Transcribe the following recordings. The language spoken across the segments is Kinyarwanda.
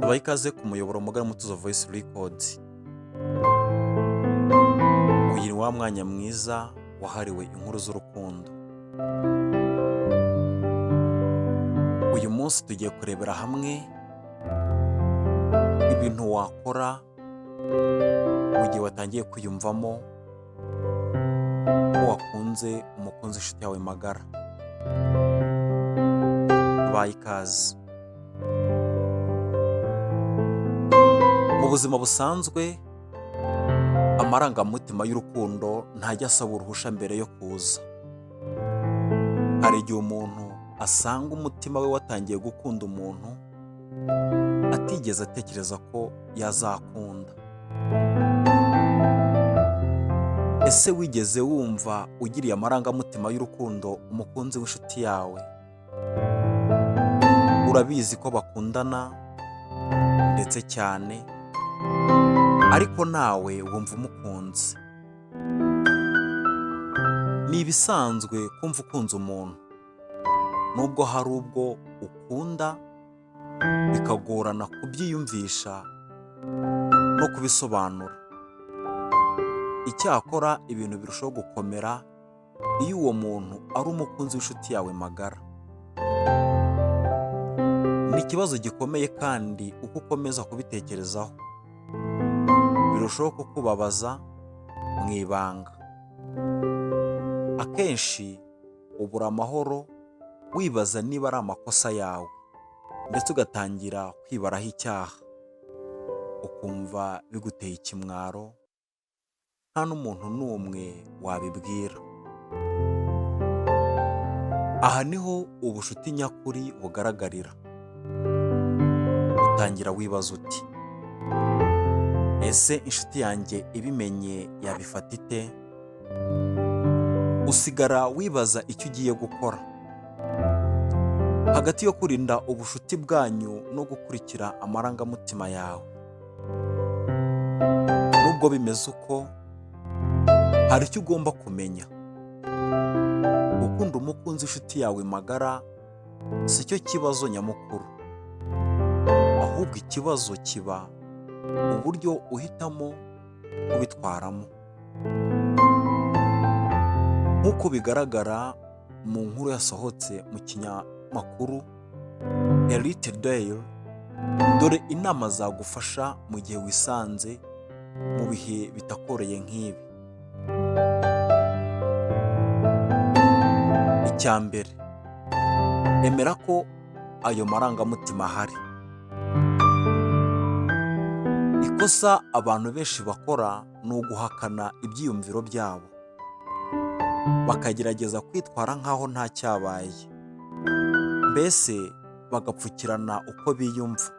Tubahe ikaze ku muyoboro mugari Mutuzo Voice Record. Uyu ni wa mwanya mwiza wahariwe inkuru z'urukundo. Uyu munsi tugiye kurebera hamwe ibintu wakora mu gihe watangiye kwiyumvamo ko wakunze umukunzi w'inshuti yawe magara. Tubahe ikaze. Mu buzima busanzwe, amarangamutima y'urukundo ntajya asaba uruhushya mbere yo kuza. Hari igihe umuntu asanga umutima we watangiye gukunda umuntu atigeze atekereza ko yazakunda. Ese wigeze wumva ugiriye amarangamutima y'urukundo umukunzi w'inshuti yawe? Urabizi ko bakundana ndetse cyane, ariko nawe wumva umukunze. Ni ibisanzwe kumva ukunze umuntu, nubwo hari ubwo ukunda bikagorana kubyiyumvisha no kubisobanura. Icyakora ibintu birushaho gukomera iyo uwo muntu ari umukunzi w'inshuti yawe magara. Ni ikibazo gikomeye kandi uko ukomeza kubitekerezaho birushaho kukubabaza mu ibanga. Akenshi ubura amahoro wibaza niba ari amakosa yawe ndetse ugatangira kwibaraho icyaha, ukumva biguteye ikimwaro nta n'umuntu n'umwe wabibwira. Aha niho ubucuti nyakuri bugaragarira. Utangira wibaza uti ese inshuti yanjye ibimenye yabifata ite? Usigara wibaza icyo ugiye gukora. Hagati yo kurinda ubucuti bwanyu no gukurikira amarangamutima yawe. Nubwo bimeze uko, hari icyo ugomba kumenya. Gukunda umukunzi w'inshuti yawe magara si cyo kibazo nyamukuru, ahubwo ikibazo kiba uburyo uhitamo kubitwaramo. Nk'uko bigaragara mu nkuru yasohotse mu kinyamakuru Elite Daily, dore inama zagufasha mu gihe wisanze mu bihe bitakoroheye nk'ibi. Icya mbere, emera ko ayo marangamutima ahari. Ikosa abantu benshi bakora ni uguhakana ibyiyumviro byabo, bakagerageza kwitwara nk'aho nta cyabaye, mbese bagapfukirana uko biyumva.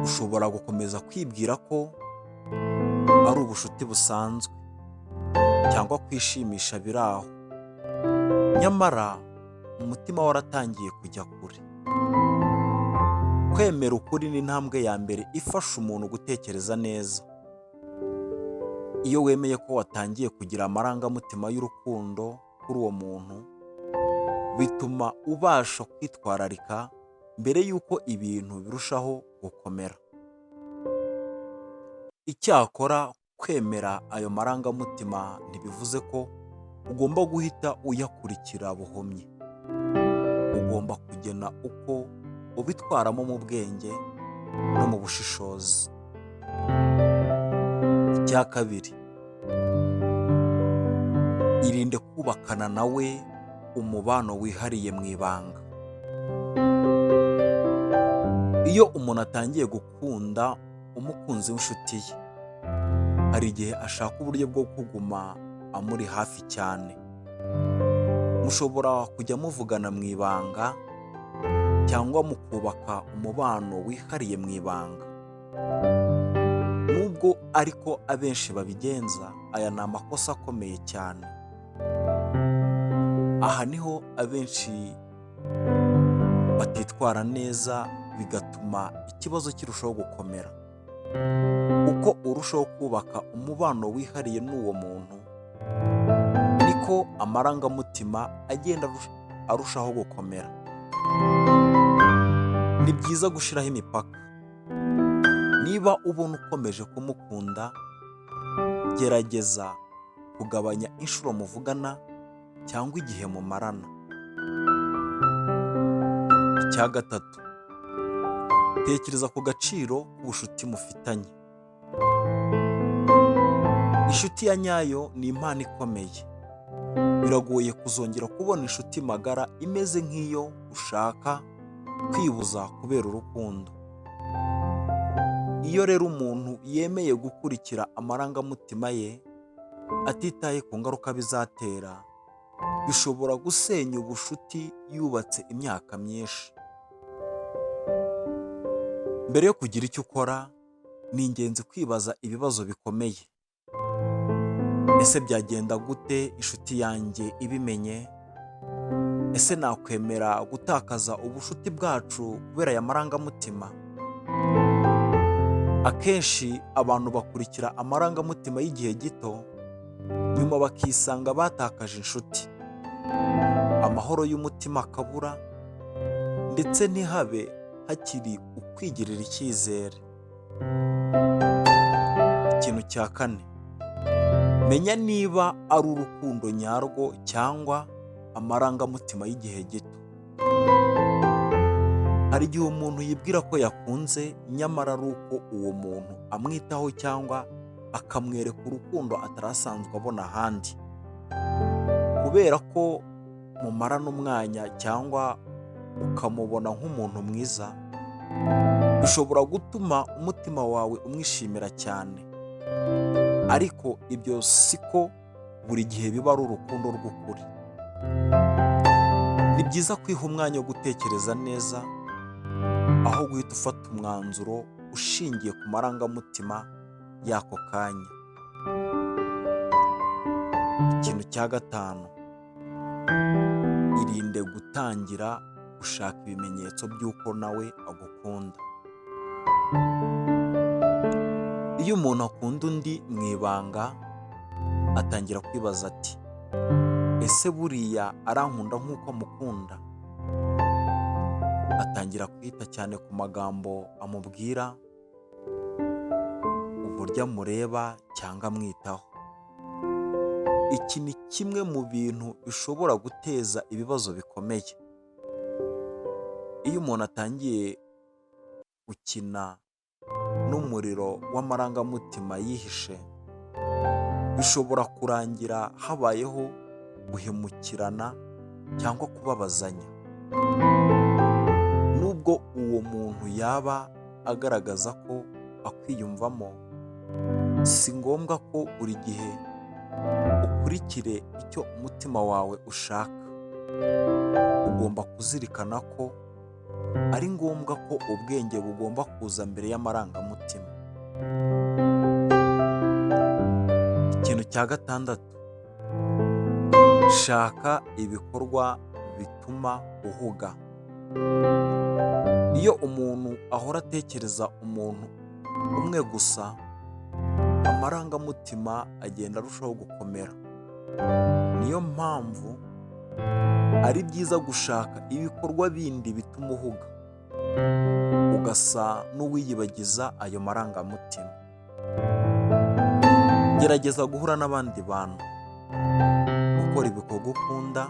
Ushobora gukomeza kwibwira ko ari ubucuti busanzwe cyangwa kwishimisha biri aho, nyamara umutima waratangiye kujya kure. Kwemera ukuri ni intambwe ya mbere ifasha umuntu gutekereza neza. Iyo wemeye ko watangiye kugira amarangamutima y'urukundo kuri uwo muntu, bituma ubasha kwitwararika mbere y'uko ibintu birushaho gukomera. Icyakora kwemera ayo marangamutima ntibivuze ko ugomba guhita uyakurikira buhumyi. Ugomba kugena uko ubitwaramo mu bwenge no mu bushishozi. Icya kabiri, irinde kubakana nawe umubano wihariye mu ibanga. Iyo umuntu atangiye gukunda umukunzi w'inshuti ye, hari igihe ashaka uburyo bwo kuguma amuri hafi cyane. Mushobora kujya muvugana mu ibanga cyangwa mukubaka umubano wihariye mu ibanga. Nubwo ariko abenshi babigenza, aya ni amakosa akomeye cyane. Aha niho abenshi batitwara neza bigatuma ikibazo kirushaho gukomera. Uko urushaho kubaka umubano wihariye n'uwo muntu, niko amarangamutima agenda arushaho gukomera. Ni Ni byiza gushyiraho imipaka. Niba ubona ukomeje kumukunda, gerageza kugabanya inshuro muvugana cyangwa igihe mumarana. Icya gatatu, tekereza ku gaciro k'ubucuti mufitanye. Inshuti ya nyayo ni impano ikomeye. Biragoye kuzongera kubona inshuti magara imeze nk'iyo ushaka kwibuza kubera urukundo. Iyo rero umuntu yemeye gukurikira amarangamutima ye atitaye ku ngaruka bizatera, bishobora gusenya ubucuti yubatse imyaka myinshi. Mbere yo kugira icyo ukora, ni ingenzi kwibaza ibibazo bikomeye. Ese byagenda gute inshuti yanjye ibimenye? Ese nakwemera gutakaza ubucuti bwacu kubera aya marangamutima? Akenshi abantu bakurikira amarangamutima y'igihe gito, nyuma bakisanga batakaje inshuti, amahoro y'umutima akabura, ndetse ntihabe hakiri ukwigirira icyizere. Ikintu cya kane, menya niba ari urukundo nyarwo cyangwa amarangamutima y'igihe gito. Hari igihe umuntu yibwira ko yakunze, nyamara ari uko uwo muntu amwitaho cyangwa akamwereka urukundo atari asanzwe abona ahandi. Kubera ko mumarana umwanya cyangwa ukamubona nk'umuntu mwiza, bishobora gutuma umutima wawe umwishimira cyane. Ariko ibyo siko buri gihe biba ari urukundo rw'ukuri. Ni byiza kwiha umwanya wo gutekereza neza, aho guhita ufata umwanzuro ushingiye ku marangamutima y'ako kanya. Ikintu cya gatanu, irinde gutangira gushaka ibimenyetso by'uko nawe agukunda. Iyo umuntu akunda undi mu ibanga, atangira kwibaza ati: "Ese buriya arankunda nk'uko mukunda?" Atangira kwita cyane ku magambo amubwira, uburyo amureba cyangwa amwitaho. Iki ni kimwe mu bintu bishobora guteza ibibazo bikomeye. Iyo umuntu atangiye gukina n'umuriro w'amarangamutima yihishe, bishobora kurangira habayeho guhemukirana cyangwa kubabazanya. Nubwo uwo muntu yaba agaragaza ko akwiyumvamo, si ngombwa ko buri gihe ukurikire icyo umutima wawe ushaka. Ugomba kuzirikana ko ari ngombwa ko ubwenge bugomba kuza mbere y'amarangamutima. Ikintu cya gatandatu, shaka ibikorwa bituma uhuga. Iyo umuntu ahora atekereza umuntu umwe gusa, amarangamutima agenda arushaho gukomera. Niyo mpamvu ari byiza gushaka ibikorwa bindi bituma uhuga, ugasa n'uwiyibagiza ayo marangamutima. Gerageza guhura n'abandi bantu, gukora ibikorwa ukunda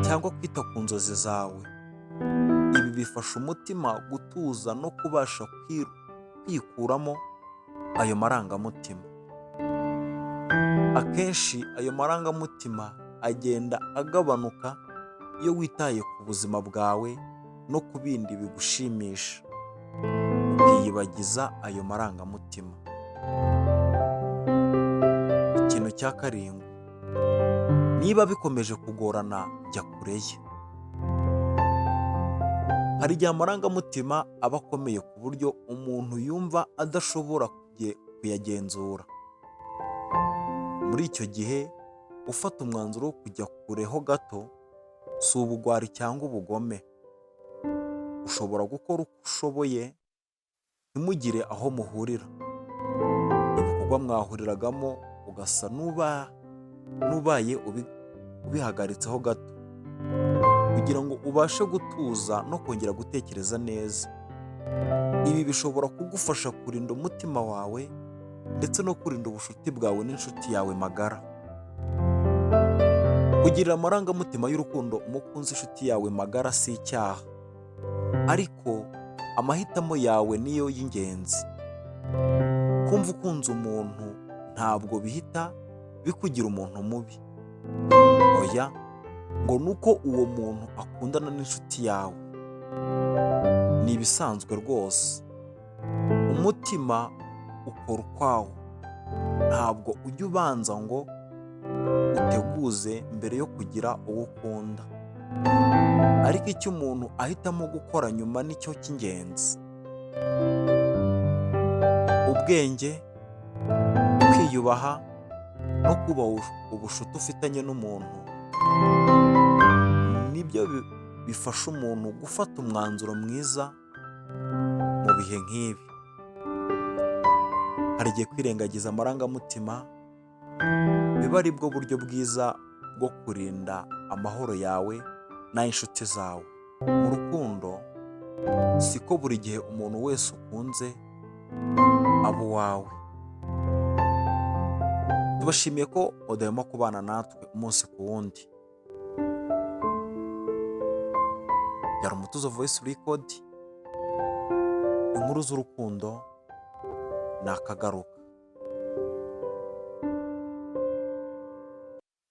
cyangwa kwita ku nzozi zawe. Ibi bifasha umutima gutuza no kubasha kwikuramo ayo marangamutima. Akenshi ayo marangamutima agenda agabanuka iyo witaye ku buzima bwawe no ku bindi bigushimisha, ukiyibagiza ayo marangamutima. Ikintu cya karindwi, niba bikomeje kugorana, jya kure ye. Hari igihe amarangamutima aba akomeye ku buryo umuntu yumva adashobora kuyagenzura. Muri icyo gihe, gufata umwanzuro wo kujya kure ho gato si ubugwari cyangwa ubugome. Ushobora gukora uko ushoboye ntimugire aho muhurira, ibikorwa mwahuriragamo ugasa n'ubaye ubihagaritseho gato. kugira ngo ubashe gutuza no kongera gutekereza neza. Ibi bishobora kugufasha kurinda umutima wawe ndetse no kurinda ubucuti bwawe n'inshuti yawe magara. Kugirira amarangamutima y'urukundo umukunzi, inshuti yawe magara, si icyaha, ariko amahitamo yawe niyo y'ingenzi. Kumva ukunze umuntu ntabwo bihita bikugira umuntu mubi. Oya, ngo ni uko uwo muntu akundana n'inshuti yawe, ni ibisanzwe rwose. Umutima ukora ukwawo, ntabwo ujya ubanza ngo uteguze mbere yo kugira uwo ukunda. Ariko icyo umuntu ahitamo gukora nyuma nicyo cy'ingenzi. Ubwenge, kwiyubaha no kubaha ubushuti ufitanye n'umuntu nibyo bifasha umuntu gufata umwanzuro mwiza mu bihe nk'ibi. Hari igihe kwirengagiza amarangamutima biba ari bwo buryo bwiza bwo kurinda amahoro yawe n'ay'inshuti zawe. Mu rukundo siko buri gihe umuntu wese ukunze aba uwawe. Tubashimiye ko mudahwema kubana natwe umunsi ku wundi. Byari Umutuzo Voice Record, inkuru z'urukundo ni akagaruka.